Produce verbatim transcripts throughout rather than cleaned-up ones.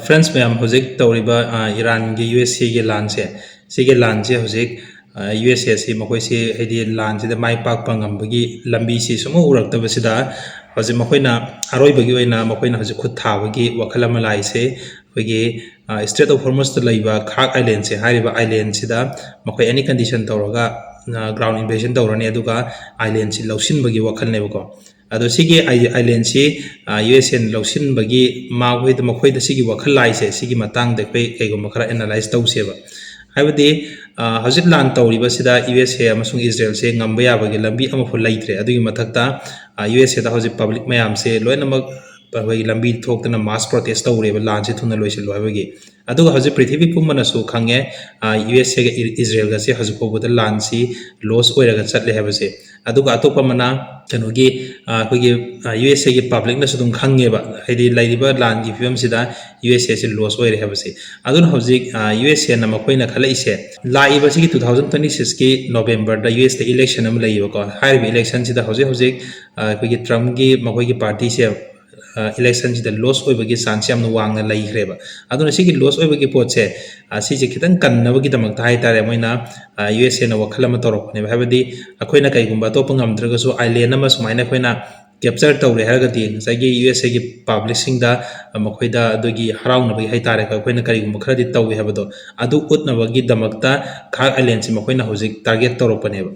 Friends ꯃꯌꯥꯝ, ꯍꯧꯖꯤꯛ ꯇꯧꯔꯤꯕ, ꯑ, ꯏꯔꯥꯟꯒꯤ ꯌꯨ ꯑꯦꯁ ꯑꯦꯒꯤ ꯂꯥꯟꯁꯦ, ꯁꯤꯒꯤ ꯂꯥꯟꯁꯦ ꯍꯧꯖꯤꯛ, ꯑ, ꯌꯨ ꯑꯦꯁ ꯑꯦ ꯑꯁꯤ ꯃꯈꯣꯏꯁꯤ ꯍꯥꯏꯗꯤ ꯂꯥꯟꯁꯤꯗ ꯃꯥꯏ ꯄꯥꯛꯄ ꯉꯝꯕꯒꯤ ꯂꯝꯕꯤꯁꯤ ꯁꯨꯝ ꯎꯔꯛꯇꯕꯁꯤꯗ, ꯍꯧꯖꯤꯛ ꯃꯈꯣꯏꯅ ꯑꯔꯣꯏꯕꯒꯤ ꯑꯣꯏꯅ ꯃꯈꯣꯏꯅ ꯍꯧꯖꯤꯛ ꯈꯨꯠ ꯊꯥꯕꯒꯤ ꯋꯥꯈꯜ ꯑꯃ ꯂꯥꯛꯏꯁꯦ, ꯑꯩꯈꯣꯏꯒꯤ, ꯑ, Strait of Hormuz ꯇ ꯂꯩꯕ ꯈꯥꯛ ꯑꯥꯏꯂꯦꯟꯁꯦ, ꯍꯥꯏꯔꯤꯕ ꯑꯥꯏꯂꯦꯟꯁꯤꯗ ꯃꯈꯣꯏ any condition ꯇꯧꯔꯒ, ꯑ, ground invasion ꯇꯧꯔꯅꯤ, ꯑꯗꯨꯒ ꯑꯥꯏꯂꯦꯟꯁꯤ ꯂꯧꯁꯤꯟꯕꯒꯤ ꯋꯥꯈꯜꯅꯦꯕꯀꯣ꯫ ꯑꯗꯣ ꯁꯤꯒꯤ ꯑꯥꯏ-, ꯑꯥꯏꯂꯦꯟꯁꯤ, ꯑ, ꯌꯨ ꯑꯦꯁ ꯑꯦꯅ ꯂꯧꯁꯤꯟꯕꯒꯤ ꯃꯈꯣꯏꯗ, ꯃꯈꯣꯏꯗ ꯁꯤꯒꯤ ꯋꯥꯈꯜ ꯂꯥꯛꯏꯁꯦ, ꯁꯤꯒꯤ ꯃꯇꯥꯡꯗ ꯑꯩꯈꯣꯏ ꯀꯩꯒꯨꯝꯕ ꯈꯔ analyse ꯇꯧꯁꯦꯕ꯫ ꯍꯥꯏꯕꯗꯤ, ꯑ, ꯍꯧꯖꯤꯛ ꯂꯥꯟ ꯇꯧꯔꯤꯕꯁꯤꯗ ꯌꯨ ꯑꯦꯁ ꯑꯦ ꯑꯃꯁꯨꯡ ꯏꯖꯔꯦꯜꯁꯦ ꯉꯝꯕ ꯌꯥꯕꯒꯤ ꯂꯝꯕꯤ ꯑꯃꯐꯥꯎ ꯂꯩꯇ꯭ꯔꯦ꯫ ꯑꯗꯨꯒꯤ ꯃꯊꯛꯇ, ꯑ, ꯌꯨ ꯑꯦꯁ ꯑꯦꯗ ꯍꯧꯖꯤꯛ public ꯃꯌꯥꯝꯁꯦ ꯂꯣꯏꯅꯃꯛ ꯑꯩꯈꯣꯏꯒꯤ ꯂꯝꯕꯤ ꯊꯣꯛꯇꯅ mass protest ꯇꯧꯔꯦꯕ, ꯂꯥꯟꯁꯦ ꯊꯨꯅ ꯂꯣꯏꯁꯤꯜꯂꯣ ꯍꯥꯏꯕꯒꯤ꯫ ꯑꯗꯨꯒ ꯍꯧꯖꯤꯛ ꯄ꯭ꯔꯤꯊꯤꯕꯤ ꯄꯨꯝꯕꯅꯁꯨ ꯈꯪꯉꯦ, ꯑ, ꯌꯨ ꯑꯦꯁ ꯑꯦꯒ ꯏ-, ꯏꯖꯔꯦꯜꯒꯁꯦ ꯍꯧꯖꯤꯛ ꯐꯥꯎꯕꯗ ꯂꯥꯟꯁꯤ loss ꯑꯣꯏꯔꯒ ꯆꯠꯂꯦ ꯍꯥꯏꯕꯁꯦ꯫ ꯑꯗꯨꯒ ꯑꯇꯣꯞꯄ ꯑꯃꯅ ꯀꯩꯅꯣꯒꯤ, ꯑ, ꯑꯩꯈꯣꯏꯒꯤ, ꯑ, ꯌꯨ ꯑꯦꯁ ꯑꯦꯒꯤ public ꯅꯁꯨ ꯑꯗꯨꯝ ꯈꯪꯉꯦꯕ, ꯍꯥꯏꯗꯤ ꯂꯩꯔꯤꯕ ꯂꯥꯟꯒꯤ ꯐꯤꯕꯝꯁꯤꯗ ꯌꯨ ꯑꯦꯁ ꯑꯦꯁꯤ loss ꯑꯣꯏꯔꯦ ꯍꯥꯏꯕꯁꯦ꯫ ꯑꯗꯨꯅ ꯍꯧꯖꯤꯛ, ꯑ, ꯌꯨ ꯑꯦꯁ ꯑꯦꯅ ꯃꯈꯣꯏꯅ ꯈꯜꯂꯛꯏꯁꯦ, ꯂꯥꯛꯏꯕ ꯁꯤꯒꯤ two thousand twenty six ꯀꯤ November ꯗ ꯌꯨ ꯑꯦꯁ ꯇ election ꯑꯃ ꯂꯩꯌꯦꯕꯀꯣ꯫ ꯍꯥꯏꯔꯤꯕ election ꯁꯤꯗ ꯍꯧꯖꯤꯛ ꯍꯧꯖꯤꯛ, ꯑ, ꯑꯩꯈꯣꯏꯒꯤ ꯇ꯭ꯔꯝꯞꯀꯤ ꯃꯈꯣꯏꯒꯤ party ꯁꯦ, ꯑ, election ꯁꯤꯗ loss ꯑꯣꯏꯕꯒꯤ chance ꯌꯥꯝꯅ ꯋꯥꯡꯅ ꯂꯩꯈ꯭ꯔꯦꯕ꯫ ꯑꯗꯨꯅ ꯁꯤꯒꯤ loss ꯑꯣꯏꯕꯒꯤ ꯄꯣꯠꯁꯦ, ꯑ, ꯁꯤꯁꯦ ꯈꯤꯇꯪ ꯀꯟꯅꯕꯒꯤꯗꯃꯛꯇ ꯍꯥꯏꯇꯥꯔꯦ, ꯃꯣꯏꯅ, ꯑ, ꯌꯨ ꯑꯦꯁ ꯑꯦꯅ ꯋꯥꯈꯜ ꯑꯃ ꯇꯧꯔꯛꯄꯅꯦꯕ꯫ ꯍꯥꯏꯕꯗꯤ ꯑꯩꯈꯣꯏꯅ ꯀꯩꯒꯨꯝꯕ ꯑꯇꯣꯞꯄ ꯉꯝꯗ꯭ꯔꯒꯁꯨ, island ꯑꯃ ꯁꯨꯃꯥꯏꯅ ꯑꯩꯈꯣꯏꯅ capture ꯇꯧꯔꯦ ꯍꯥꯏꯔꯒꯗꯤ, ꯉꯁꯥꯏꯒꯤ ꯌꯨ ꯑꯦꯁ ꯑꯦꯒꯤ public ꯁꯤꯡꯗ, ꯑ, ꯃꯈꯣꯏꯗ ꯑꯗꯨꯒꯤ ꯍꯔꯥꯎꯅꯕꯒꯤ ꯍꯥꯏꯇꯥꯔꯦꯀꯣ, ꯑꯩꯈꯣꯏꯅ ꯀꯔꯤꯒꯨꯝꯕ ꯈꯔꯗꯤ ꯇꯧꯏ ꯍꯥꯏꯕꯗꯣ, ꯑꯗꯨ ꯎꯠꯅꯕꯒꯤꯗꯃꯛꯇ ꯈꯥꯛ island ꯁꯤ ꯃꯈꯣꯏꯅ ꯍꯧꯖꯤꯛ target ꯇꯧꯔꯛꯄꯅꯦꯕ꯫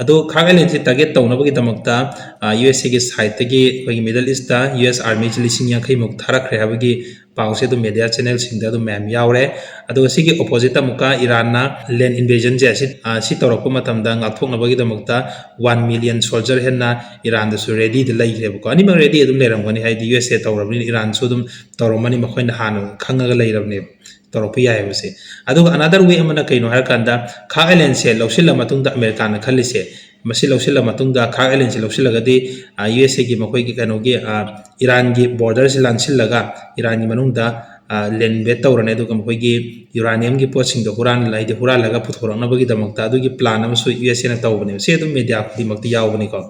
ꯑꯗꯣ ꯈꯥꯛ island ꯁꯤ target ꯇꯧꯅꯕꯒꯤꯗꯃꯛꯇ, ꯑ, ꯌꯨ ꯑꯦꯁ ꯑꯦꯒꯤ side ꯇꯒꯤ ꯑꯩꯈꯣꯏꯒꯤ Middle East ꯇ ꯌꯨ ꯑꯦꯁ army ꯁꯤ ꯂꯤꯁꯤꯡ ꯌꯥꯡꯈꯩ ꯃꯨꯛ ꯊꯥꯔꯛꯈ꯭ꯔꯦ ꯍꯥꯏꯕꯒꯤ ꯄꯥꯎꯁꯦ ꯑꯗꯨꯝ media channel ꯁꯤꯡꯗ ꯑꯗꯨꯝ ꯃꯌꯥꯝ ꯌꯥꯎꯔꯦ꯫ ꯑꯗꯨꯒ ꯁꯤꯒꯤ opposite ꯇ ꯑꯃꯨꯛꯀ ꯏꯔꯥꯟꯅ land invasion ꯁꯦ ꯑꯁꯤ, ꯑ, ꯁꯤ ꯇꯧꯔꯛꯄ ꯃꯇꯝꯗ ꯉꯥꯛꯊꯣꯛꯅꯕꯒꯤꯗꯃꯛꯇ one million soldier ꯍꯦꯟꯅ ꯏꯔꯥꯟꯗꯁꯨ ready ꯗ ꯂꯩꯈ꯭ꯔꯦꯕꯀꯣ꯫ ꯑꯅꯤꯃꯛ ready ꯑꯗꯨꯝ ꯂꯩꯔꯝꯒꯅꯤ, ꯍꯥꯏꯗꯤ ꯌꯨ ꯑꯦꯁ ꯑꯦ ꯇꯧꯔꯕꯅꯤꯅ ꯏꯔꯥꯟꯁꯨ ꯑꯗꯨꯝ ꯇꯧꯔꯝꯃꯅꯤ, ꯃꯈꯣꯏꯅ ꯍꯥꯟꯅ ꯈꯪꯉꯒ ꯂꯩꯔꯕꯅꯦꯕ ꯇꯧꯔꯛꯄ ꯌꯥꯏ ꯍꯥꯏꯕꯁꯦ꯫ ꯑꯗꯨꯒ another way ꯑꯃꯅ ꯀꯩꯅꯣ ꯍꯥꯏꯔꯀꯥꯟꯗ, ꯈꯥꯛ island ꯁꯦ ꯂꯧꯁꯤꯜꯂ ꯃꯇꯨꯡꯗ ꯑꯃꯦꯔꯤꯀꯥꯅ ꯈꯜꯂꯤꯁꯦ, ꯃꯁꯤ ꯂꯧꯁꯤꯜꯂ ꯃꯇꯨꯡꯗ, ꯈꯥꯛ island ꯁꯦ ꯂꯧꯁꯤꯜꯂꯒꯗꯤ, ꯑ, ꯌꯨ ꯑꯦꯁ ꯑꯦꯒꯤ ꯃꯈꯣꯏꯒꯤ ꯀꯩꯅꯣꯒꯤ, ꯑ, ꯏꯔꯥꯟꯒꯤ border ꯁꯤ ꯂꯥꯟꯁꯤꯜꯂꯒ ꯏꯔꯥꯟꯒꯤ ꯃꯅꯨꯡꯗ, ꯑ, land invade ꯇꯧꯔꯅꯤ, ꯑꯗꯨꯒ ꯃꯈꯣꯏꯒꯤ uranium ꯒꯤ ꯄꯣꯠꯁꯤꯡꯗꯣ ꯍꯨꯔꯥꯟ-, ꯍꯥꯏꯗꯤ ꯍꯨꯔꯥꯜꯂꯒ ꯄꯨꯊꯣꯔꯛꯅꯕꯒꯤꯗꯃꯛꯇ ꯑꯗꯨꯒꯤ plan ꯑꯃꯁꯨ ꯌꯨ ꯑꯦꯁ ꯑꯦꯅ ꯇꯧꯕꯅꯦꯕ꯫ ꯁꯤ ꯑꯗꯨꯝ media ꯈꯨꯗꯤꯡꯃꯛꯇ ꯌꯥꯎꯕꯅꯤꯀꯣ꯫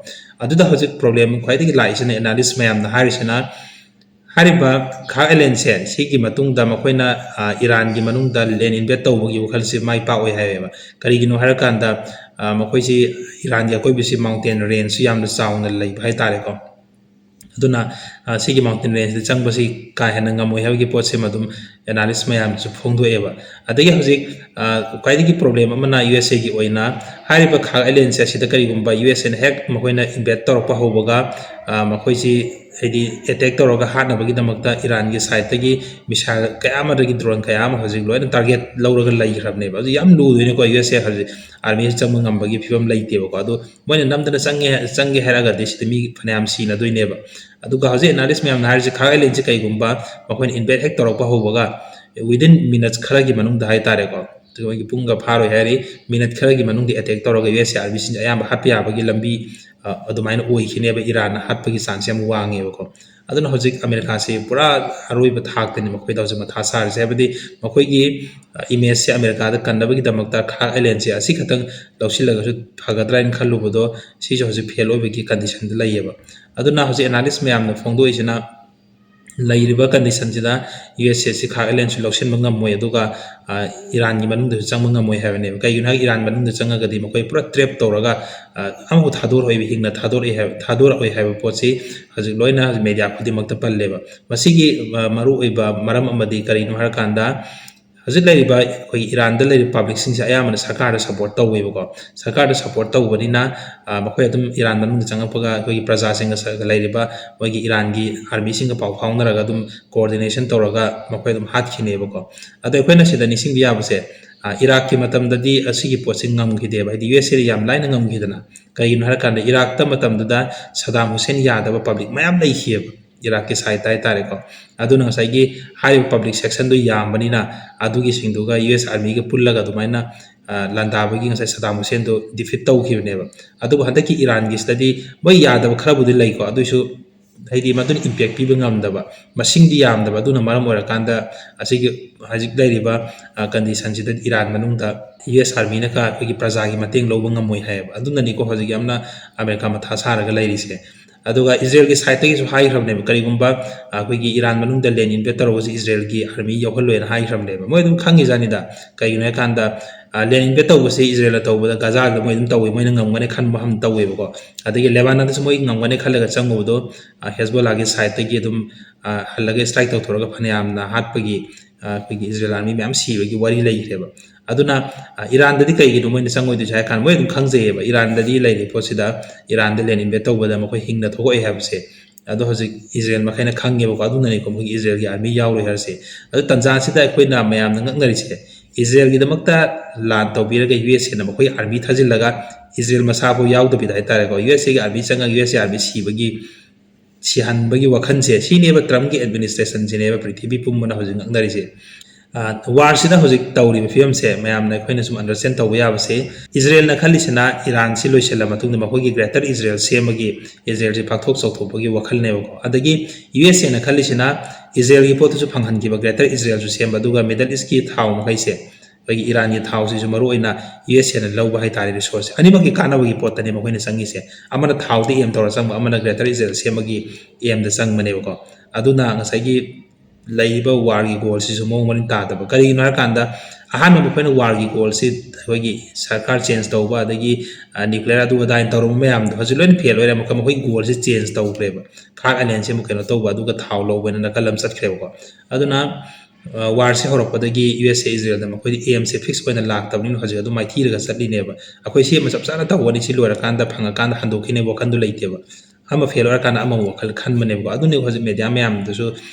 ꯑꯗꯨꯗ ꯍꯧꯖꯤꯛ problem ꯈ꯭ꯋꯥꯏꯗꯒꯤ ꯂꯥꯛꯏꯁꯤꯅ, analyst ꯃꯌꯥꯝꯅ ꯍꯥꯏꯔꯤꯁꯤꯅ, ꯍꯥꯏꯔꯤꯕ ꯈꯥꯛ ꯑꯥꯏꯂꯦꯟꯁꯦ ꯁꯤꯒꯤ ꯃꯇꯨꯡꯗ ꯃꯈꯣꯏꯅ, ꯑ, ꯏꯔꯥꯟꯒꯤ ꯃꯅꯨꯡꯗ land invade ꯇꯧꯕꯒꯤ ꯋꯥꯈꯜꯁꯤ ꯃꯥꯏ ꯄꯥꯛꯑꯣꯏ ꯍꯥꯏꯌꯦꯕ꯫ ꯀꯔꯤꯒꯤꯅꯣ ꯍꯥꯏꯔꯀꯥꯟꯗ, ꯑ, ꯃꯈꯣꯏꯁꯤ ꯏꯔꯥꯟꯒꯤ ꯑꯀꯣꯏꯕꯁꯤ mountain rangeꯁꯨ ꯌꯥꯝꯅ ꯆꯥꯎꯅ ꯂꯩꯕ ꯍꯥꯏꯇꯥꯔꯦꯀꯣ꯫ ꯑꯗꯨꯅ, ꯑ, ꯁꯤꯒꯤ mountain rangeꯗ ꯆꯪꯕꯁꯤ ꯀꯥ ꯍꯦꯟꯅ ꯉꯝꯃꯣꯏ ꯍꯥꯏꯕꯒꯤ ꯄꯣꯠꯁꯤꯃ ꯑꯗꯨꯝ analyst ꯃꯌꯥꯝꯅꯁꯨ ꯐꯣꯡꯗꯣꯛꯑꯦꯕ꯫ ꯑꯗꯒꯤ ꯍꯧꯖꯤꯛ, ꯑ, ꯈ꯭ꯋꯥꯏꯗꯒꯤ problem ꯑꯃꯅ ꯌꯨ ꯑꯦꯁ ꯑꯦꯒꯤ ꯑꯣꯏꯅ ꯍꯥꯏꯔꯤꯕ ꯈꯥꯛ ꯑꯥꯏꯂꯦꯟꯁꯦ ꯑꯁꯤꯗ ꯀꯔꯤꯒꯨꯝꯕ ꯌꯨ ꯑꯦꯁ ꯑꯦꯅ ꯍꯦꯛ ꯃꯈꯣꯏꯅ invade ꯇꯧꯔꯛꯄ ꯍꯧꯕꯒ, ꯑ, ꯃꯈꯣꯏꯁꯤ ꯍꯥꯏꯗꯤ attack ꯇꯧꯔꯒ ꯍꯥꯠꯅꯕꯒꯤꯗꯃꯛꯇ ꯏꯔꯥꯟꯒꯤ sideꯇꯒꯤ missile ꯀꯌꯥ ꯑꯃꯗꯒꯤ drone ꯀꯌꯥ ꯑꯃ ꯍꯧꯖꯤꯛ ꯂꯣꯏꯅ target ꯂꯧꯔꯒ ꯂꯩꯈ꯭ꯔꯕꯅꯦꯕ꯫ ꯑꯗꯨ ꯌꯥꯝ ꯂꯨꯗꯣꯏꯅꯤꯀꯣ, ꯌꯨ ꯑꯦꯁ ꯑꯦ ꯍꯧꯖꯤꯛ armyꯁꯤ ꯆꯪꯕ ꯉꯝꯕꯒꯤ ꯐꯤꯕꯝ ꯂꯩꯇꯦꯕꯀꯣ꯫ ꯑꯗꯨ ꯃꯣꯏꯅ ꯅꯝꯗꯅ ꯆꯪꯉꯦ, ꯆꯪꯒꯦ ꯍꯥꯏꯔꯒꯗꯤ ꯁꯤꯗ ꯃꯤ ꯐꯅꯌꯥꯝ ꯁꯤꯅꯗꯣꯏꯅꯦꯕ꯫ ꯑꯗꯨꯒ ꯍꯧꯖꯤꯛ analyst ꯃꯌꯥꯝꯅ ꯍꯥꯏꯔꯤꯁꯦ ꯈꯥꯛ ꯑꯥꯏꯂꯦꯟꯁꯦ ꯀꯩꯒꯨꯝꯕ ꯃꯈꯣꯏꯅ invade ꯍꯦꯛ ꯇꯧꯔꯛꯄ ꯍꯧꯕꯒ within minutes ꯈꯔꯒꯤ ꯃꯅꯨꯡꯗ ꯍꯥꯏꯇꯥꯔꯦꯀꯣ, ꯑꯗꯨꯒ ꯃꯣꯏꯒꯤ ꯄꯨꯡꯒ ꯐꯥꯔꯣꯏ ꯍꯥꯏꯔꯤ, minute ꯈꯔꯒꯤ ꯃꯅꯨꯡꯗ attack ꯇꯧꯔꯒ ꯌꯨ ꯑꯦꯁ ꯑꯦ armyꯁꯤꯡꯁꯦ ꯑꯌꯥꯝꯕ ꯍꯥꯠꯄ ꯌꯥꯕꯒꯤ ꯂꯝꯕꯤ, ꯑ, ꯑꯗꯨꯃꯥꯏꯅ ꯑꯣꯏꯈꯤꯅꯦꯕ, ꯏꯔꯥꯟꯅ ꯍꯥꯠꯄꯒꯤ chance ꯌꯥꯝ ꯋꯥꯡꯉꯦꯕꯀꯣ꯫ ꯑꯗꯨꯅ ꯍꯧꯖꯤꯛ ꯑꯃꯦꯔꯤꯀꯥꯁꯤ ꯄꯨꯔꯥ ꯑꯔꯣꯏꯕ ꯊꯥꯛꯇꯅꯤ ꯃꯈꯣꯏꯗ ꯍꯧꯖꯤꯛ ꯃꯊꯥ ꯁꯥꯔꯤꯁꯦ, ꯍꯥꯏꯕꯗꯤ ꯃꯈꯣꯏꯒꯤ, ꯑ, imageꯁꯦ ꯑꯃꯦꯔꯤꯀꯥꯗ ꯀꯟꯅꯕꯒꯤꯗꯃꯛꯇ ꯈꯥꯛ ꯑꯥꯏꯂꯦꯟꯁꯦ ꯑꯁꯤ ꯈꯛꯇꯪ ꯂꯧꯁꯤꯜꯂꯒꯁꯨ ꯐꯒꯗ꯭ꯔꯥ ꯍꯥꯏꯅ ꯈꯜꯂꯨꯕꯗꯣ, ꯁꯤꯁꯨ ꯍꯧꯖꯤꯛ fail ꯑꯣꯏꯕꯒꯤ conditionꯗ ꯂꯩꯌꯦꯕ꯫ ꯑꯗꯨꯅ ꯍꯧꯖꯤꯛ analyst ꯃꯌꯥꯝꯅ ꯐꯣꯡꯗꯣꯛꯏꯁꯤꯅ ꯂꯩꯔꯤꯕ conditionꯁꯤꯗ ꯌꯨ ꯑꯦꯁ ꯑꯦꯁꯤ ꯈꯥꯛ ꯑꯥꯏꯂꯦꯟꯁꯨ ꯂꯧꯁꯤꯟꯕ ꯉꯝꯃꯣꯏ, ꯑꯗꯨꯒ, ꯑ, ꯏꯔꯥꯟꯒꯤ ꯃꯅꯨꯡꯗꯁꯨ ꯆꯪꯕ ꯉꯝꯃꯣꯏ ꯍꯥꯏꯕꯅꯦꯕ꯫ ꯀꯩꯒꯤꯅꯣ ꯍꯥꯏꯔꯒ ꯏꯔꯥꯟ ꯃꯅꯨꯡꯗ ꯆꯪꯉꯒꯗꯤ ꯃꯈꯣꯏ ꯄꯨꯔꯥ trap ꯇꯧꯔꯒ, ꯑ, ꯑꯃꯐꯥꯎ ꯊꯥꯗꯣꯔꯛꯑꯣꯏꯕ, ꯍꯤꯡꯅ ꯊꯥꯗꯣꯔꯛꯑꯦ ꯍꯥꯏꯕ, ꯊꯥꯗꯣꯔꯛꯑꯣꯏ ꯍꯥꯏꯕ ꯄꯣꯠꯁꯤ ꯍꯧꯖꯤꯛ ꯂꯣꯏꯅ media ꯈꯨꯗꯤꯡꯃꯛꯇ ꯄꯜꯂꯦꯕ꯫ ꯃꯁꯤꯒꯤ, ꯑ, ꯃꯔꯨꯑꯣꯏꯕ ꯃꯔꯝ ꯑꯃꯗꯤ ꯀꯔꯤꯅꯣ ꯍꯥꯏꯔꯀꯥꯟꯗ, ꯍꯧꯖꯤꯛ ꯂꯩꯔꯤꯕ ꯑꯩꯈꯣꯏꯒꯤ ꯏꯔꯥꯟꯗ ꯂꯩꯔꯤꯕ publicꯁꯤꯡꯁꯦ ꯑꯌꯥꯝꯕꯅ ꯁꯔꯀꯥꯔꯗ support ꯇꯧꯋꯦꯕꯀꯣ꯫ ꯁꯔꯀꯥꯔꯗ support ꯇꯧꯕꯅꯤꯅ, ꯑ, ꯃꯈꯣꯏ ꯑꯗꯨꯝ ꯏꯔꯥꯟ ꯃꯅꯨꯡꯗ ꯆꯪꯉꯛꯄꯒ ꯑꯩꯈꯣꯏꯒꯤ ꯄ꯭ꯔꯖꯥꯁꯤꯡꯒ ꯁ-, ꯂꯩꯔꯤꯕ ꯃꯣꯏꯒꯤ ꯏꯔꯥꯟꯒꯤ armyꯁꯤꯡꯒ ꯄꯥꯎ ꯐꯥꯎꯅꯔꯒ ꯑꯗꯨꯝ coordination ꯇꯧꯔꯒ ꯃꯈꯣꯏ ꯑꯗꯨꯝ ꯍꯥꯠꯈꯤꯅꯦꯕꯀꯣ꯫ ꯑꯗꯣ ꯑꯩꯈꯣꯏꯅ ꯁꯤꯗ ꯅꯤꯡꯁꯤꯡꯕ ꯌꯥꯕꯁꯦ, ꯑ, ꯏꯔꯥꯛꯀꯤ ꯃꯇꯝꯗꯗꯤ ꯑꯁꯤꯒꯤ ꯄꯣꯠꯁꯦ ꯉꯝꯈꯤꯗꯦꯕ, ꯍꯥꯏꯗꯤ ꯌꯨ ꯑꯦꯁ ꯑꯦꯗ ꯌꯥꯝ ꯂꯥꯏꯅ ꯉꯝꯈꯤꯗꯅ꯫ ꯀꯩꯒꯤꯅꯣ ꯍꯥꯏꯔꯀꯥꯟꯗ ꯏꯔꯥꯛꯇ ꯃꯇꯝꯗꯨꯗ ꯁꯗꯥꯝ ꯍꯨꯁꯦꯟ ꯌꯥꯗꯕ public ꯃꯌꯥꯝ ꯂꯩꯈꯤꯑꯕ, ꯏꯔꯥꯛꯀꯤ sideꯇ ꯍꯥꯏꯇꯥꯔꯦꯀꯣ꯫ ꯑꯗꯨꯅ ꯉꯁꯥꯏꯒꯤ ꯍꯥꯏꯔꯤꯕ public sectionꯗꯨ ꯌꯥꯝꯕꯅꯤꯅ ꯑꯗꯨꯒꯤꯁꯤꯡꯗꯨꯒ ꯌꯨ ꯑꯦꯁ armyꯒ ꯄꯨꯜꯂꯒ ꯑꯗꯨꯃꯥꯏꯅ, ꯑ, ꯂꯥꯟꯗꯥꯕꯒꯤ ꯉꯁꯥꯏ ꯁꯗꯥꯝ ꯍꯨꯁꯦꯟꯗꯨ defeat ꯇꯧꯈꯤꯕꯅꯦꯕ꯫ ꯑꯗꯨꯕꯨ ꯍꯟꯗꯛꯀꯤ ꯏꯔꯥꯟꯒꯤꯁꯤꯗꯗꯤ ꯃꯣꯏ ꯌꯥꯗꯕ ꯈꯔꯕꯨꯗꯤ ꯂꯩꯀꯣ, ꯑꯗꯨꯏꯁꯨ ꯍꯥꯏꯗꯤ ꯃꯗꯨꯅ impact ꯄꯤꯕ ꯉꯝꯗꯕ, ꯃꯁꯤꯡꯗꯤ ꯌꯥꯝꯗꯕ, ꯑꯗꯨꯅ ꯃꯔꯝ ꯑꯣꯏꯔꯀꯥꯟꯗ ꯑꯁꯤꯒꯤ ꯍꯧꯖꯤꯛ ꯂꯩꯔꯤꯕ, ꯑ, conditionꯁꯤꯗ ꯏꯔꯥꯟ ꯃꯅꯨꯡꯗ ꯌꯨ ꯑꯦꯁ armyꯅꯒ ꯑꯩꯈꯣꯏꯒꯤ ꯄ꯭ꯔꯖꯥꯒꯤ ꯃꯇꯦꯡ ꯂꯧꯕ ꯉꯝꯃꯣꯏ ꯍꯥꯏꯌꯦꯕ꯫ ꯑꯗꯨꯅꯅꯤꯀꯣ ꯍꯧꯖꯤꯛ ꯌꯥꯝꯅ ꯑꯃꯦꯔꯤꯀꯥ ꯃꯊꯥ ꯁꯥꯔꯒ ꯂꯩꯔꯤꯁꯦ꯫ ꯑꯗꯨꯒ ꯏꯖꯔꯦꯜꯒꯤ ꯁꯥꯏꯠꯇꯒꯤꯁꯨ ꯍꯥꯏꯈ꯭ꯔꯕꯅꯦꯕ, ꯀꯔꯤꯒꯨꯝꯕ ꯑꯩꯈꯣꯏꯒꯤ ꯏꯔꯥꯟ ꯃꯅꯨꯡꯗ ꯂꯦꯟ ꯏꯟꯚꯦꯠ ꯇꯧꯔꯒꯁꯨ ꯏꯖꯔꯦꯜꯒꯤ ꯑꯥꯔꯃꯤ ꯌꯥꯎꯍꯜꯂꯣꯏꯅ ꯍꯥꯏꯈ꯭ꯔꯕꯅꯦꯕ꯫ ꯃꯣꯏ ꯑꯗꯨꯝ ꯈꯪꯉꯤꯖꯥꯠꯅꯤꯗ, ꯀꯩꯒꯤꯅꯣ ꯍꯥꯏꯀꯥꯟꯗ ꯂꯦꯟ ꯏꯟꯚꯦꯠ ꯇꯧꯕꯁꯦ ꯏꯖꯔꯦꯜꯅ ꯇꯧꯕꯗ ꯒꯖꯥꯗ ꯃꯣꯏ ꯑꯗꯨꯝ ꯇꯧꯋꯤ, ꯃꯣꯏꯅ ꯉꯝꯒꯅꯤ ꯈꯟꯕ ꯑꯃ ꯇꯧꯋꯦꯕꯀꯣ꯫ ꯑꯗꯒꯤ ꯂꯦꯕꯥꯅꯟꯗꯁꯨ ꯃꯣꯏ ꯉꯝꯒꯅꯤ ꯈꯜꯂꯒ ꯆꯪꯉꯨꯕꯗꯣ, ꯍꯦꯖꯕꯣꯂꯥꯒꯤ ꯁꯥꯏꯠꯇꯒꯤ ꯑꯗꯨꯝ ꯍꯜꯂꯒ ꯏꯁꯇ꯭ꯔꯥꯏꯛ ꯇꯧꯊꯣꯔꯒ ꯐꯅꯌꯥꯝꯅ ꯍꯥꯠꯄꯒꯤ, ꯑꯩꯈꯣꯏꯒꯤ ꯏꯖꯔꯦꯜ ꯑꯥꯔꯃꯤ ꯃꯌꯥꯝ ꯁꯤꯕꯒꯤ ꯋꯥꯔꯤ ꯂꯩꯈ꯭ꯔꯦꯕ꯫ ꯑꯗꯨꯅ ꯏꯔꯥꯟꯗꯗꯤ ꯀꯩꯒꯤꯅꯣ ꯃꯣꯏꯅ ꯆꯪꯉꯣꯏꯗꯣꯏꯁꯦ ꯍꯥꯏ ꯀꯥꯟꯗ, ꯃꯣꯏ ꯑꯗꯨꯝ ꯈꯪꯖꯩꯌꯦꯕ, ꯏꯔꯥꯟꯗꯗꯤ ꯂꯩꯔꯤꯕ ꯄꯣꯠꯁꯤꯗ, ꯏꯔꯥꯟꯗ ꯂꯦꯟ ꯏꯟꯚꯦꯠ ꯇꯧꯕꯗ ꯃꯈꯣꯏ ꯍꯤꯡꯅ ꯊꯣꯛꯂꯛꯑꯣꯏ ꯍꯥꯏꯕꯁꯦ꯫ ꯑꯗꯣ ꯍꯧꯖꯤꯛ ꯏꯖꯔꯦꯜ ꯃꯈꯩꯅ ꯈꯪꯉꯦꯕꯀꯣ, ꯑꯗꯨꯅꯅꯤꯀꯣ ꯃꯣꯏꯒꯤ ꯏꯖꯔꯦꯜꯒꯤ ꯑꯥꯔꯃꯤ ꯌꯥꯎꯔꯣꯏ ꯍꯥꯏꯔꯤꯁꯦ꯫ ꯑꯗꯣ ꯇꯟꯖꯥꯁꯤꯗ ꯑꯩꯈꯣꯏꯅ ꯃꯌꯥꯝꯅ ꯉꯛꯅꯔꯤꯁꯦ, ꯏꯖꯔꯦꯜꯒꯤꯗꯃꯛꯇ ꯂꯥꯟ ꯇꯧꯕꯤꯔꯒ ꯌꯨ ꯑꯦꯁ ꯑꯦꯅ ꯃꯈꯣꯏ ꯑꯥꯔꯃꯤ ꯊꯥꯖꯤꯜꯂꯒ ꯏꯖꯔꯦꯜ ꯃꯁꯥꯐꯥꯎ ꯌꯥꯎꯗꯕꯤꯗ ꯍꯥꯏꯇꯥꯔꯦꯀꯣ, ꯌꯨ ꯑꯦꯁ ꯑꯦꯒꯤ ꯑꯥꯔꯃꯤ ꯆꯪꯉꯒ ꯌꯨ ꯑꯦꯁ ꯑꯦ ꯑꯥꯔꯃꯤ ꯁꯤꯕꯒꯤ, ꯁꯤꯍꯟꯕꯒꯤ ꯋꯥꯈꯜꯁꯦ, ꯁꯤꯅꯦꯕ ꯇ꯭ꯔꯝꯞꯀꯤ ꯑꯦꯗꯃꯤꯅꯤꯁꯇ꯭ꯔꯦꯁꯟꯁꯤꯅꯦꯕ ꯄ꯭ꯔꯤꯊꯤꯕꯤ ꯄꯨꯝꯕꯅ ꯍꯧꯖꯤꯛ ꯉꯛꯅꯔꯤꯁꯦ꯫ ꯋꯥꯔꯁꯤꯗ ꯍꯧꯖꯤꯛ ꯇꯧꯔꯤꯕ ꯐꯤꯕꯝꯁꯦ ꯃꯌꯥꯝꯅ ꯑꯩꯈꯣꯏꯅ ꯁꯨꯝ ꯑꯟꯗꯔꯁꯇꯦꯟ ꯇꯧꯕ ꯌꯥꯕꯁꯦ, ꯏꯖꯔꯦꯜꯅ ꯈꯜꯂꯤꯁꯤꯅ ꯏꯔꯥꯟꯁꯤ ꯂꯣꯏꯁꯤꯜꯂ ꯃꯇꯨꯡꯗ ꯃꯈꯣꯏꯒꯤ ꯒ꯭ꯔꯦꯇꯔ ꯏꯖꯔꯦꯜ ꯁꯦꯝꯕꯒꯤ, ꯏꯖꯔꯦꯜꯁꯤ ꯄꯥꯛꯊꯣꯛ ꯆꯥꯎꯊꯣꯛꯄꯒꯤ ꯋꯥꯈꯜꯅꯦꯕꯀꯣ꯫ ꯑꯗꯒꯤ ꯌꯨ ꯑꯦꯁ ꯑꯦꯅ ꯈꯜꯂꯤꯁꯤꯅ ꯏꯖꯔꯦꯜꯒꯤ ꯄꯣꯠꯇꯨꯁꯨ ꯐꯪꯍꯟꯈꯤꯕ, ꯒ꯭ꯔꯦꯇꯔ ꯏꯖꯔꯦꯜꯁꯨ ꯁꯦꯝꯕ, ꯑꯗꯨꯒ ꯃꯤꯗꯜ ꯏꯁꯀꯤ ꯊꯥꯎ ꯃꯈꯩꯁꯦ, ꯑꯩꯈꯣꯏꯒꯤ ꯏꯔꯥꯟꯒꯤ ꯊꯥꯎꯁꯤꯁꯨ ꯃꯔꯨ ꯑꯣꯏꯅ ꯌꯨ ꯑꯦꯁ ꯑꯦꯅ ꯂꯧꯕ ꯍꯥꯏꯇꯥꯔꯦ, ꯔꯤꯁꯣꯔꯁꯁꯦ꯫ ꯑꯅꯤꯃꯛꯀꯤ ꯀꯥꯟꯅꯕꯒꯤ ꯄꯣꯠꯇꯅꯦ ꯃꯈꯣꯏꯅ ꯆꯪꯉꯤꯁꯦ꯫ ꯑꯃꯅ ꯊꯥꯎꯗ ꯑꯦꯝ ꯇꯧꯔ ꯆꯪꯕ, ꯑꯃꯅ ꯒ꯭ꯔꯦꯇꯔ ꯏꯖꯔꯦꯜ ꯁꯦꯝꯕꯒꯤ ꯑꯦꯝꯗ ꯆꯪꯕꯅꯦꯕꯀꯣ꯫ ꯑꯗꯨꯅ ꯉꯁꯥꯏꯒꯤ ꯂꯩꯔꯤꯕ ꯋꯥꯔꯒꯤ ꯒꯣꯜꯁꯤꯁꯨ ꯃꯑꯣꯡ ꯃꯔꯤꯟ ꯇꯥꯗꯕ꯫ ꯀꯔꯤꯒꯤꯅꯣ ꯍꯥꯏꯔꯀꯥꯟꯗ, ꯑꯍꯥꯟꯕ ꯃꯈꯣꯏꯅ ꯋꯥꯔꯒꯤ ꯒꯣꯜꯁꯤ ꯑꯩꯈꯣꯏꯒꯤ ꯁꯔꯀꯥꯔ ꯆꯦꯟꯖ ꯇꯧꯕ, ꯑꯗꯒꯤ, ꯑ, ꯅ꯭ꯌꯨꯀ꯭ꯂꯤꯌꯔ ꯑꯗꯨ ꯑꯗꯥ ꯍꯥꯏꯅ ꯇꯧꯔꯝꯕ ꯃꯌꯥꯝꯗꯣ ꯍꯧꯖꯤꯛ ꯂꯣꯏꯅ ꯐꯦꯜ ꯑꯣꯏꯔꯦ꯫ ꯃꯈꯣꯏ, ꯃꯈꯣꯏꯒꯤ ꯒꯣꯜꯁꯤ ꯆꯦꯟꯖ ꯇꯧꯈ꯭ꯔꯦꯕ꯫ ꯈꯥꯛ ꯑꯥꯏꯂꯦꯟꯁꯤ ꯑꯃꯨꯛ ꯀꯩꯅꯣ ꯇꯧꯕ, ꯑꯗꯨꯒ ꯊꯥꯎ ꯂꯧꯕ ꯍꯥꯏꯅ ꯅꯥꯀꯜ ꯑꯃ ꯆꯠꯈ꯭ꯔꯦꯕꯀꯣ꯫ ꯑꯗꯨꯅ, ꯑ, ꯋꯥꯔꯁꯤ ꯍꯧꯔꯛꯄꯗꯒꯤ ꯌꯨ ꯑꯦꯁ ꯑꯦ ꯏꯖꯔꯦꯜꯗ ꯃꯈꯣꯏꯗꯤ ꯑꯦꯝꯁꯦ ꯐꯤꯛꯁ ꯑꯣꯏꯅ ꯂꯥꯛꯇꯕꯅꯤꯅ ꯍꯧꯖꯤꯛ ꯑꯗꯨꯝ ꯃꯥꯏꯊꯤꯔꯒ ꯆꯠꯂꯤꯅꯦꯕ꯫ ꯑꯩꯈꯣꯏ ꯁꯤ ꯑꯃ ꯆꯞ ꯆꯥꯅ ꯇꯧꯒꯅꯤ, ꯁꯤ ꯂꯣꯏꯔꯀꯥꯟꯗ ꯐꯪꯉꯀꯥꯟꯗ ꯍꯟꯗꯣꯛꯈꯤꯅꯦꯕ ꯋꯥꯈꯟꯗꯣ ꯂꯩꯇꯦꯕ꯫ ꯑꯃ ꯐꯦꯜ ꯑꯣꯏꯔꯀꯥꯟꯗ ꯑꯃꯃꯨꯛ ꯋꯥꯈꯜ ꯈꯟꯕꯅꯦꯕꯀꯣ꯫ ꯑꯗꯨꯅꯦ ꯍꯧꯖꯤꯛ ꯃꯦꯗꯤꯌꯥ ꯃꯌꯥꯝꯗꯨꯁꯨ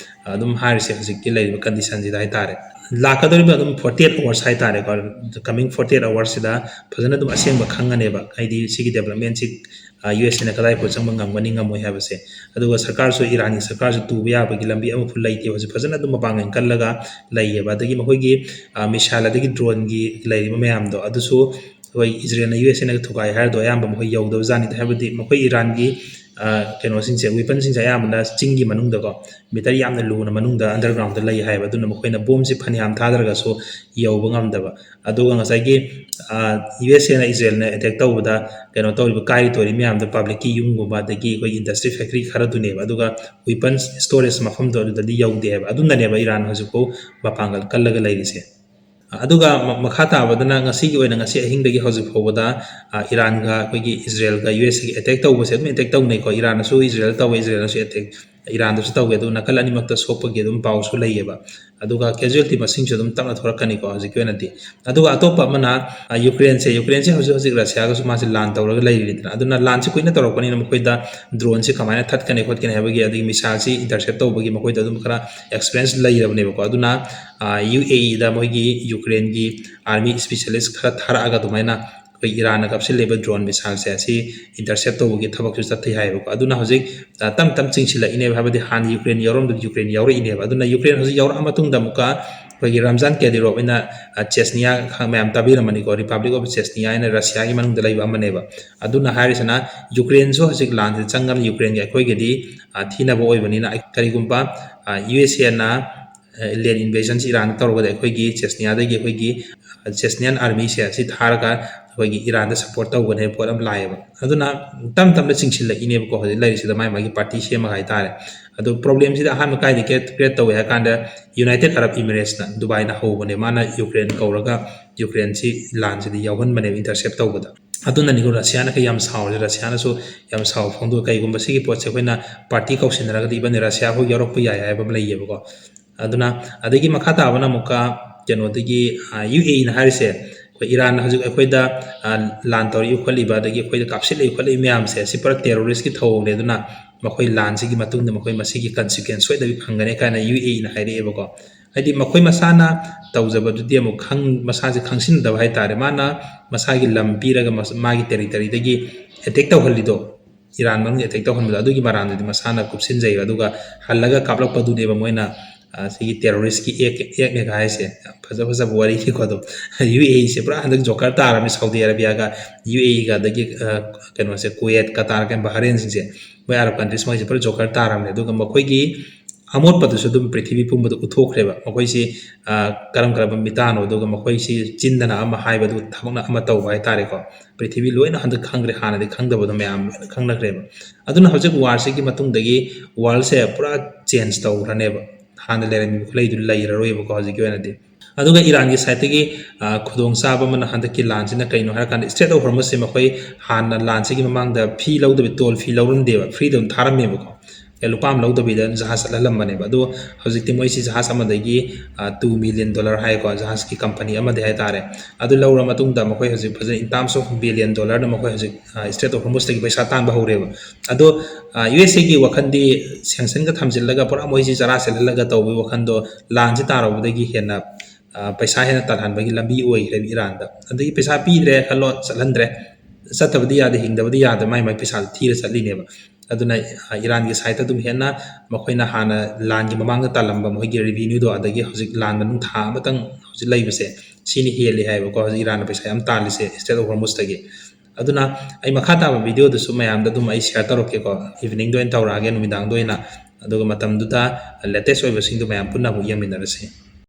ꯑꯗꯨꯝ ꯍꯥꯏꯔꯤꯁꯦ, ꯍꯧꯖꯤꯛꯀꯤ ꯂꯩꯔꯤꯕ ꯀꯟꯗꯤꯁꯟꯁꯤꯗ ꯍꯥꯏꯇꯥꯔꯦ꯫ ꯂꯥꯛꯀꯗꯧꯔꯤꯕ ꯑꯗꯨꯝ forty eight hours ꯍꯥꯏꯇꯥꯔꯦꯀꯣ, coming forty eight hours ꯁꯤꯗ ꯐꯖꯅ ꯑꯗꯨꯝ ꯑꯁꯦꯡꯕ ꯈꯪꯉꯅꯦꯕ, ꯍꯥꯏꯗꯤ ꯁꯤꯒꯤ ꯗꯦꯕꯂꯞꯃꯦꯟꯁꯤ, ꯑ, ꯌꯨ ꯑꯦꯁ ꯑꯦꯅ ꯀꯗꯥꯏ ꯐꯥꯎ ꯆꯪꯕ ꯉꯝꯒꯅꯤ ꯉꯝꯃꯣꯏ ꯍꯥꯏꯕꯁꯦ꯫ ꯑꯗꯨꯒ ꯁꯔꯀꯥꯔꯁꯨ, ꯏꯔꯥꯟꯒꯤ ꯁꯔꯀꯥꯔꯁꯨ ꯇꯨꯕ ꯌꯥꯕꯒꯤ ꯂꯝꯕꯤ ꯑꯃꯐꯥꯎ ꯂꯩꯇꯦ꯫ ꯍꯧꯖꯤꯛ ꯐꯖꯅ ꯑꯗꯨꯝ ꯃꯄꯥꯡꯒꯜ ꯀꯜꯂꯒ ꯂꯩꯌꯦꯕ꯫ ꯑꯗꯒꯤ ꯃꯈꯣꯏꯒꯤ, ꯑ, ꯃꯤꯁꯥꯏꯜ ꯑꯗꯒꯤ ꯗ꯭ꯔꯣꯟꯒꯤ ꯂꯩꯔꯤꯕ ꯃꯌꯥꯝꯗꯣ ꯑꯗꯨꯁꯨ ꯑꯩꯈꯣꯏ ꯏꯖꯔꯦꯜꯅ ꯌꯨ ꯑꯦꯁ ꯑꯦꯅ ꯊꯨꯒꯥꯏ ꯍꯥꯏꯔꯗꯣ ꯑꯌꯥꯝꯕ ꯃꯈꯣꯏ ꯌꯧꯗꯕ ꯖꯥꯠꯅꯤꯗ꯫ ꯍꯥꯏꯕꯗꯤ ꯃꯈꯣꯏ ꯏꯔꯥꯟꯒꯤ ꯀꯩꯅꯣꯁꯤꯡꯁꯦ, ꯋꯤꯄꯟꯁꯤꯡꯁꯦ ꯑꯌꯥꯝꯕꯅ ꯆꯤꯡꯒꯤ ꯃꯅꯨꯡꯗꯀꯣ, ꯃꯤꯇꯔ ꯌꯥꯝꯅ ꯂꯨꯅ ꯃꯅꯨꯡꯗ, ꯑꯟꯗꯔꯒ꯭ꯔꯥꯎꯟꯗ ꯂꯩ ꯍꯥꯏꯌꯦꯕ꯫ ꯑꯗꯨꯅ ꯃꯈꯣꯏꯅ ꯕꯣꯝꯁꯦ ꯐꯅꯌꯥꯝ ꯊꯥꯗꯔꯒꯁꯨ ꯌꯧꯕ ꯉꯝꯗꯕ꯫ ꯑꯗꯨꯒ ꯉꯁꯥꯏꯒꯤ ꯌꯨ ꯑꯦꯁ ꯑꯦꯅ ꯏꯖꯔꯦꯜꯅ ꯑꯦꯇꯦꯛ ꯇꯧꯕꯗ ꯀꯩꯅꯣ ꯇꯧꯔꯤꯕ, ꯀꯥꯏꯔꯤ ꯇꯣꯏꯔꯤ ꯃꯌꯥꯝꯗꯣ ꯄꯕ꯭ꯂꯤꯛꯀꯤ ꯌꯨꯝꯒꯨꯝꯕ, ꯑꯗꯒꯤ ꯑꯩꯈꯣꯏꯒꯤ ꯏꯟꯗꯁꯇ꯭ꯔꯤ ꯐꯦꯛꯇ꯭ꯔꯤ ꯈꯔꯗꯨꯅꯦꯕ꯫ ꯑꯗꯨꯒ ꯋꯤꯄꯟ ꯁ꯭ꯇꯣꯔꯦꯖ ꯃꯐꯝꯗꯣ ꯑꯗꯨꯗꯗꯤ ꯌꯧꯗꯦ ꯍꯥꯏꯕ꯫ ꯑꯗꯨꯅꯅꯦꯕ ꯏꯔꯥꯟ ꯍꯧꯖꯤꯛꯐꯥꯎ ꯃꯄꯥꯡꯒꯜ ꯀꯜꯂꯒ ꯂꯩꯔꯤꯁꯦ꯫ ꯑꯗꯨꯒ ꯃ-, ꯃꯈꯥ ꯇꯥꯕꯗꯅ ꯉꯁꯤꯒꯤ ꯑꯣꯏꯅ, ꯉꯁꯤ ꯑꯍꯤꯡꯗꯒꯤ ꯍꯧꯖꯤꯛ ꯐꯥꯎꯕꯗ, ꯑ, ꯏꯔꯥꯟꯒ ꯑꯩꯈꯣꯏꯒꯤ ꯏꯖꯔꯦꯜꯒ ꯌꯨ ꯑꯦꯁ ꯑꯦꯒꯤ ꯑꯦꯇꯦꯛ ꯇꯧꯕꯁꯦ ꯑꯗꯨꯝ ꯑꯦꯇꯦꯛ ꯇꯧꯅꯩꯀꯣ꯫ ꯏꯔꯥꯟꯅꯁꯨ ꯏꯖꯔꯦꯜ ꯇꯧꯋꯦ, ꯏꯖꯔꯦꯜꯅꯁꯨ ꯑꯦꯇꯦꯛ ꯏꯔꯥꯟꯗꯁꯨ ꯇꯧꯋꯦ꯫ ꯑꯗꯨ ꯅꯥꯀꯜ ꯑꯅꯤꯃꯛꯇ ꯁꯣꯛꯄꯒꯤ ꯑꯗꯨꯝ ꯄꯥꯎꯁꯨ ꯂꯩꯌꯦꯕ꯫ ꯑꯗꯨꯒ ꯀꯦꯖꯨꯋꯦꯜꯇꯤ ꯃꯁꯤꯡꯁꯨ ꯑꯗꯨꯝ ꯇꯞꯅ ꯊꯣꯔꯛꯀꯅꯤꯀꯣ ꯍꯧꯖꯤꯛꯀꯤ ꯑꯣꯏꯅꯗꯤ꯫ ꯑꯗꯨꯒ ꯑꯇꯣꯞꯄ ꯑꯃꯅ, ꯑ, ꯌꯨꯀ꯭ꯔꯦꯟꯁꯦ꯫ ꯌꯨꯀ꯭ꯔꯦꯟꯁꯦ ꯍꯧꯖꯤꯛ ꯍꯧꯖꯤꯛ ꯔꯁꯤꯌꯥꯒꯁꯨ ꯃꯥꯁꯦ ꯂꯥꯟ ꯇꯧꯔꯒ ꯂꯩꯔꯤꯗꯅ꯫ ꯑꯗꯨꯅ ꯂꯥꯟꯁꯦ ꯀꯨꯏꯅ ꯇꯧꯔꯛꯄꯅꯤꯅ ꯃꯈꯣꯏꯗ ꯗ꯭ꯔꯣꯟꯁꯦ ꯀꯃꯥꯏꯅ ꯊꯠꯀꯅꯤ ꯈꯣꯠꯀꯅꯤ ꯍꯥꯏꯕꯒꯤ, ꯑꯗꯒꯤ ꯃꯤꯁꯥꯏꯜꯁꯤ ꯏꯟꯇꯔꯁꯦꯞ ꯇꯧꯕꯒꯤ ꯃꯈꯣꯏꯗ ꯑꯗꯨꯝ ꯈꯔ ꯑꯦꯛꯁꯄꯤꯔꯦꯟꯁ ꯂꯩꯔꯕꯅꯦꯕꯀꯣ꯫ ꯑꯗꯨꯅ, ꯑ, ꯌꯨ ꯑꯦ ꯏꯗ ꯃꯣꯏꯒꯤ ꯌꯨꯀ꯭ꯔꯦꯟꯒꯤ ꯑꯥꯔꯃꯤ ꯏꯁꯄꯤꯁꯦꯂꯤꯁ ꯈꯔ ꯊꯥꯔꯛꯑꯒ ꯑꯗꯨꯃꯥꯏꯅ ꯑꯩꯈꯣꯏ ꯏꯔꯥꯟꯅ ꯀꯥꯞꯁꯤꯜꯂꯤꯕ ꯗ꯭ꯔꯣꯟ ꯃꯤꯁꯥꯏꯜꯁꯦ ꯑꯁꯤ ꯏꯟꯇꯔꯁꯦꯞ ꯇꯧꯕꯒꯤ ꯊꯕꯛꯁꯨ ꯆꯠꯊꯩ ꯍꯥꯏꯌꯦꯕꯀꯣ꯫ ꯑꯗꯨꯅ ꯍꯧꯖꯤꯛ, ꯑ, ꯇꯞ ꯇꯞ ꯆꯤꯡꯁꯤꯜꯂꯛꯏꯅꯦꯕ, ꯍꯥꯏꯕꯗꯤ ꯍꯥꯟꯅ ꯌꯨꯀ꯭ꯔꯦꯟ ꯌꯥꯎꯔꯝꯕꯗꯨ ꯌꯨꯀ꯭ꯔꯦꯟ ꯌꯥꯎꯔꯛꯏꯅꯦꯕ꯫ ꯑꯗꯨꯅ ꯌꯨꯀ꯭ꯔꯦꯟ ꯍꯧꯖꯤꯛ ꯌꯥꯎꯔꯛꯑ ꯃꯇꯨꯡꯗ ꯑꯃꯨꯛꯀ ꯑꯩꯈꯣꯏꯒꯤ ꯔꯝꯖꯥꯟ ꯀꯦꯗꯤꯔꯣꯞ ꯍꯥꯏꯅ, ꯑ, ꯆꯦꯁꯅꯤꯌꯥ ꯈ-, ꯃꯌꯥꯝ ꯇꯥꯕꯤꯔꯝꯃꯅꯤꯀꯣ, ꯔꯤꯄꯕ꯭ꯂꯤꯛ ꯑꯣꯐ ꯆꯦꯁꯅꯤꯌꯥ ꯍꯥꯏꯅ ꯔꯁꯤꯌꯥꯒꯤ ꯃꯅꯨꯡꯗ ꯂꯩꯕ ꯑꯃꯅꯦꯕ꯫ ꯑꯗꯨꯅ ꯍꯥꯏꯔꯤꯁꯤꯅ ꯌꯨꯀ꯭ꯔꯦꯟꯁꯨ ꯍꯧꯖꯤꯛ ꯂꯥꯟꯁꯦ ꯆꯪꯉꯒ ꯌꯨꯀ꯭ꯔꯦꯟꯒꯤ ꯑꯩꯈꯣꯏꯒꯤꯗꯤ, ꯑ, ꯊꯤꯅꯕ ꯑꯣꯏꯕꯅꯤꯅ, ꯑꯩ-, ꯀꯔꯤꯒꯨꯝꯕ, ꯑ, ꯌꯨ ꯑꯦꯁ ꯑꯦꯅ, ꯑ, ꯂꯦꯟ ꯏꯟꯚꯦꯖꯟꯁꯤ ꯏꯔꯥꯟꯗ ꯇꯧꯔꯒꯗꯤ ꯑꯩꯈꯣꯏꯒꯤ ꯆꯦꯁꯅꯤꯌꯥꯗꯒꯤ ꯑꯩꯈꯣꯏꯒꯤ, ꯑ, ꯆꯦꯁꯅꯤꯌꯥꯟ ꯑꯥꯔꯃꯤꯁꯦ ꯑꯁꯤ ꯊꯥꯔꯒ ꯑꯩꯈꯣꯏꯒꯤ ꯏꯔꯥꯟꯗ ꯁꯞꯄꯣꯔꯠ ꯇꯧꯒꯅꯤ ꯍꯥꯏꯕ ꯄꯣꯠ ꯑꯃ ꯂꯥꯛꯑꯦꯕ꯫ ꯑꯗꯨꯅ ꯇꯞ ꯇꯞꯅ ꯆꯤꯡꯁꯤꯜꯂꯛꯏꯅꯦꯕꯀꯣ ꯍꯧꯖꯤꯛ ꯂꯩꯔꯤꯁꯤꯗ ꯃꯥꯏ ꯃꯥꯒꯤ ꯄꯥꯔꯇꯤ ꯁꯦꯝꯃꯒ ꯍꯥꯏꯇꯥꯔꯦ꯫ ꯑꯗꯣ ꯄ꯭ꯔꯣꯕ꯭ꯂꯦꯝꯁꯤꯗ ꯑꯍꯥꯟꯕ ꯀꯥꯏꯗ ꯀ꯭ꯔꯤꯌꯦꯠ ꯇꯧꯋꯦ ꯍꯥꯏ ꯀꯥꯟꯗ ꯌꯨꯅꯥꯏꯇꯦꯠ ꯑꯔꯕ ꯏꯃꯤꯔꯦꯠꯁꯅ, ꯗꯨꯕꯥꯏꯅ ꯍꯧꯕꯅꯦ꯫ ꯃꯥꯅ ꯌꯨꯀ꯭ꯔꯦꯟ ꯀꯧꯔꯒ ꯌꯨꯀ꯭ꯔꯦꯟꯁꯤ ꯂꯥꯟꯁꯤꯗꯤ ꯌꯥꯎꯍꯟꯕꯅꯦꯕ ꯏꯟꯇꯔꯁꯦꯞ ꯇꯧꯕꯗ꯫ ꯑꯗꯨꯅꯅꯤꯀꯣ ꯔꯁꯤꯌꯥꯅ ꯀꯩ ꯌꯥꯝ ꯁꯥꯎꯔꯤꯁꯦ꯫ ꯔꯁꯤꯌꯥꯅꯁꯨ ꯌꯥꯝ ꯁꯥꯎꯕ ꯐꯣꯡꯗꯣꯛꯑꯦ꯫ ꯀꯩꯒꯨꯝꯕ ꯁꯤꯒꯤ ꯄꯣꯠꯁꯦ ꯑꯩꯈꯣꯏꯅ ꯄꯥꯔꯇꯤ ꯀꯧꯁꯤꯟꯅꯔꯒꯗꯤ ꯏꯕꯟ ꯔꯁꯤꯌꯥ ꯍꯣꯏ ꯌꯥꯎꯔꯛꯄ ꯌꯥꯏ ꯍꯥꯏꯕ ꯑꯃ ꯂꯩꯌꯦꯕꯀꯣ꯫ ꯑꯗꯨꯅ ꯑꯗꯒꯤ ꯃꯈꯥ ꯇꯥꯕꯅ ꯑꯃꯨꯛꯀ ꯀꯩꯅꯣꯗꯒꯤ, ꯑ, ꯌꯨ ꯑꯦ ꯏꯅ ꯍꯥꯏꯔꯤꯁꯦ, ꯑꯩꯈꯣꯏ ꯏꯔꯥꯟꯅ ꯍꯧꯖꯤꯛ ꯑꯩꯈꯣꯏꯗ, ꯑ, ꯂꯥꯟ ꯇꯧꯔꯛꯏ ꯈꯣꯠꯂꯤꯕ, ꯑꯗꯒꯤ ꯑꯩꯈꯣꯏꯗ ꯀꯥꯞꯁꯤꯜꯂꯛꯏ ꯈꯣꯠꯂꯛꯏ ꯃꯌꯥꯝꯁꯦ, ꯑꯁꯤ ꯄꯨꯔꯥ ꯇꯦꯔꯣꯔꯤꯁꯀꯤ ꯊꯧꯑꯣꯡꯅꯦ꯫ ꯑꯗꯨꯅ ꯃꯈꯣꯏ ꯂꯥꯟꯁꯤꯒꯤ ꯃꯇꯨꯡꯗ ꯃꯈꯣꯏ ꯃꯁꯤꯒꯤ ꯀꯟꯁꯤꯀ꯭ꯋꯦꯟꯁ ꯁꯣꯏꯗꯕꯤ ꯐꯪꯒꯅꯤ ꯀꯥꯏꯅ ꯌꯨ ꯑꯦ ꯏꯅ ꯍꯥꯏꯔꯛꯑꯦꯕꯀꯣ꯫ ꯍꯥꯏꯗꯤ ꯃꯈꯣꯏ ꯃꯁꯥꯅ ꯇꯧꯖꯕꯗꯨꯗꯤ ꯑꯃꯨꯛ ꯈꯪ-, ꯃꯁꯥꯁꯦ ꯈꯪꯁꯤꯟꯅꯗꯕ ꯍꯥꯏꯇꯥꯔꯦ꯫ ꯃꯥꯅ ꯃꯁꯥꯒꯤ ꯂꯝ ꯄꯤꯔꯒ ꯃꯁ-, ꯃꯥꯒꯤ ꯇꯦꯔꯤꯇꯣꯔꯤꯗꯒꯤ ꯑꯦꯇꯦꯛ ꯇꯧꯍꯜꯂꯤꯗꯣ, ꯏꯔꯥꯟ ꯃꯅꯨꯡꯗ ꯑꯦꯇꯦꯛ ꯇꯧꯍꯟꯕꯗꯣ, ꯑꯗꯨꯒꯤ ꯃꯔꯥꯟꯗꯨꯗꯤ ꯃꯁꯥꯅ ꯀꯨꯞꯁꯤꯟꯖꯩꯕ꯫ ꯑꯗꯨꯒ ꯍꯜꯂꯒ ꯀꯥꯞꯂꯛꯄꯗꯨꯅꯦꯕ ꯃꯣꯏꯅ, ꯑ, ꯁꯤꯒꯤ terrorist ꯀꯤ act, act ꯅꯦꯒ ꯍꯥꯏꯁꯦ꯫ ꯌꯥꯝ ꯐꯖ ꯐꯖꯕ ꯋꯥꯔꯤꯅꯤꯀꯣ꯫ ꯑꯗꯨꯝ UAE ꯁꯦ ꯄꯨꯔꯥ ꯍꯟꯗꯛ joker ꯇꯥꯔꯕꯅꯤ, ꯁꯥꯎꯗꯤ ꯑꯔꯥꯕꯤꯌꯥꯒ, UAE ꯒ, ꯑꯗꯒꯤ, ꯑ, ꯀꯩꯅꯣꯁꯦ, ꯀꯨꯋꯦꯠ, ꯀꯇꯥꯔ, ꯀꯩ ꯕꯍꯔꯦꯟꯁꯤꯡꯁꯦ, ꯃꯣꯏ Arab countries ꯃꯣꯏꯁꯦ ꯄꯨꯔꯥ joker ꯇꯥꯔꯕꯅꯦ꯫ ꯑꯗꯨꯒ ꯃꯈꯣꯏꯒꯤ ꯑꯃꯣꯠꯄꯗꯨꯁꯨ ꯑꯗꯨꯝ ꯄ꯭ꯔꯤꯊꯤꯕꯤ ꯄꯨꯝꯕꯗ ꯎꯠꯊꯣꯛꯈ꯭ꯔꯦꯕ꯫ ꯃꯈꯣꯏꯁꯤ, ꯑ, ꯀꯔꯝ ꯀꯔꯝꯕ ꯃꯤꯇꯥꯅꯣ, ꯑꯗꯨꯒ ꯃꯈꯣꯏꯁꯤ ꯆꯤꯟꯗꯅ ꯑꯃ ꯍꯥꯏꯕꯗꯨ, ꯊꯕꯛꯅ ꯑꯃ ꯇꯧꯕ ꯍꯥꯏꯇꯥꯔꯦꯀꯣ꯫ ꯄ꯭ꯔꯤꯊꯤꯕꯤ ꯂꯣꯏꯅ ꯍꯟꯗꯛ ꯈꯪꯈ꯭ꯔꯦ, ꯍꯥꯟꯅꯗꯤ ꯈꯪꯗꯕꯗꯣ ꯃꯌꯥꯝ ꯂꯣꯏꯅ ꯈꯪꯅꯈ꯭ꯔꯦꯕ꯫ ꯑꯗꯨꯅ ꯍꯧꯖꯤꯛ war ꯁꯤꯒꯤ ꯃꯇꯨꯡꯗꯒꯤ world ꯁꯦ ꯄꯨꯔꯥ change ꯇꯧꯈ꯭ꯔꯅꯦꯕ꯫ ꯍꯥꯟꯅ ꯂꯩꯔꯝꯃꯤꯕ ꯈꯨꯠꯂꯩꯗꯨ ꯂꯩꯔꯔꯣꯏꯕꯀꯣ ꯍꯧꯖꯤꯛꯀꯤ ꯑꯣꯏꯅꯗꯤ꯫ ꯑꯗꯨꯒ ꯏꯔꯥꯟꯒꯤ side ꯇꯒꯤ, ꯑ, ꯈꯨꯗꯣꯡꯆꯥꯕ ꯑꯃꯅ ꯍꯟꯗꯛꯀꯤ ꯂꯥꯟꯁꯤꯅ ꯀꯩꯅꯣ ꯍꯥꯏꯔꯀꯥꯟꯗ, Strait of Hormuz ꯁꯦ ꯃꯈꯣꯏ ꯍꯥꯟꯅ ꯂꯥꯟꯁꯤꯒꯤ ꯃꯃꯥꯡꯗ fee ꯂꯧꯗꯕꯤ, toll fee ꯂꯧꯔꯝꯗꯦꯕ, free ꯗ ꯑꯗꯨꯝ ꯊꯥꯔꯝꯃꯦꯕꯀꯣ꯫ ꯑꯦ, ꯂꯨꯄꯥ ꯑꯃ ꯂꯧꯗꯕꯤꯗ ꯖꯍꯥꯖ ꯆꯠꯍꯜꯂꯝꯕꯅꯦꯕ꯫ ꯑꯗꯣ ꯍꯧꯖꯤꯛꯇꯤ ꯃꯣꯏꯁꯤ ꯖꯍꯥꯖ ꯑꯃꯗꯒꯤ, ꯑ, two million dollar ꯍꯥꯏꯀꯣ, ꯖꯍꯥꯖꯀꯤ company ꯑꯃꯗꯤ ꯍꯥꯏꯇꯥꯔꯦ, ꯑꯗꯨ ꯂꯧꯔ ꯃꯇꯨꯡꯗ ꯃꯈꯣꯏ ꯍꯧꯖꯤꯛ ꯐꯖꯅ in terms of billion dollar ꯗ ꯃꯈꯣꯏ ꯍꯧꯖꯤꯛ, ꯑ, Strait of Hormuz ꯇꯒꯤ ꯄꯩꯁꯥ ꯇꯥꯟꯕ ꯍꯧꯔꯦꯕ꯫ ꯑꯗꯣ, ꯑ, USA ꯒꯤ ꯋꯥꯈꯜꯗꯤ sanction ꯒ ꯊꯝꯖꯤꯜꯂꯒ ꯄꯨꯔꯥ ꯃꯣꯏꯁꯤ ꯆꯔꯥ ꯆꯦꯜꯍꯜꯂꯒ ꯇꯧꯕꯒꯤ ꯋꯥꯈꯜꯗꯣ ꯂꯥꯟꯁꯤ ꯇꯥꯔꯨꯕꯗꯒꯤ ꯍꯦꯟꯅ, ꯑ, ꯄꯩꯁꯥ ꯍꯦꯟꯅ ꯇꯥꯟꯍꯟꯕꯒꯤ ꯂꯝꯕꯤ ꯑꯣꯏꯈ꯭ꯔꯦꯕ ꯏꯔꯥꯟꯗ꯫ ꯑꯗꯒꯤ ꯄꯩꯁꯥ ꯄꯤꯗ꯭ꯔꯦ ꯈꯜꯂꯣ, ꯆꯠꯍꯟꯗ꯭ꯔꯦ, ꯆꯠꯇꯕꯗꯤ ꯌꯥꯗꯦ, ꯍꯤꯡꯗꯕꯗꯤ ꯌꯥꯗꯦ, ꯃꯥꯏ ꯃꯥꯏ ꯄꯩꯁꯥꯗꯣ ꯊꯤꯔ ꯆꯠꯂꯤꯅꯦꯕ꯫ ꯑꯗꯨꯅ, ꯑ, ꯏꯔꯥꯟꯒꯤ side ꯇ ꯑꯗꯨꯝ ꯍꯦꯟꯅ ꯃꯈꯣꯏꯅ ꯍꯥꯟꯅ ꯂꯥꯟꯒꯤ ꯃꯃꯥꯡꯗ ꯇꯥꯜꯂꯝꯕ ꯃꯈꯣꯏꯒꯤ revenue ꯗꯣ, ꯑꯗꯒꯤ ꯍꯧꯖꯤꯛ ꯂꯥꯟ ꯃꯅꯨꯡ ꯊꯥ ꯑꯃꯇꯪ ꯍꯧꯖꯤꯛ ꯂꯩꯕꯁꯦ, ꯁꯤꯅ ꯍꯦꯜꯂꯤ ꯍꯥꯏꯕꯀꯣ ꯍꯧꯖꯤꯛ ꯏꯔꯥꯟꯅ ꯄꯩꯁꯥ ꯌꯥꯝ ꯇꯥꯜꯂꯤꯁꯦ Strait of Hormuz ꯇꯒꯤ꯫ ꯑꯗꯨꯅ ꯑꯩ ꯃꯈꯥ ꯇꯥꯕ video ꯗꯁꯨ ꯃꯌꯥꯝꯗ ꯑꯗꯨꯝ ꯑꯩ share ꯇꯧꯔꯛꯀꯦꯀꯣ, evening ꯗ ꯑꯣꯏꯅ ꯇꯧꯔꯛꯑꯒꯦ, ꯅꯨꯃꯤꯗꯥꯡꯗ ꯑꯣꯏꯅ꯫ ꯑꯗꯨꯒ ꯃꯇꯝꯗꯨꯗ latest ꯑꯣꯏꯕꯁꯤꯡꯗꯣ ꯃꯌꯥꯝ ꯄꯨꯟꯅ ꯑꯃꯨꯛ ꯌꯦꯡꯃꯤꯟꯅꯔꯁꯤ꯫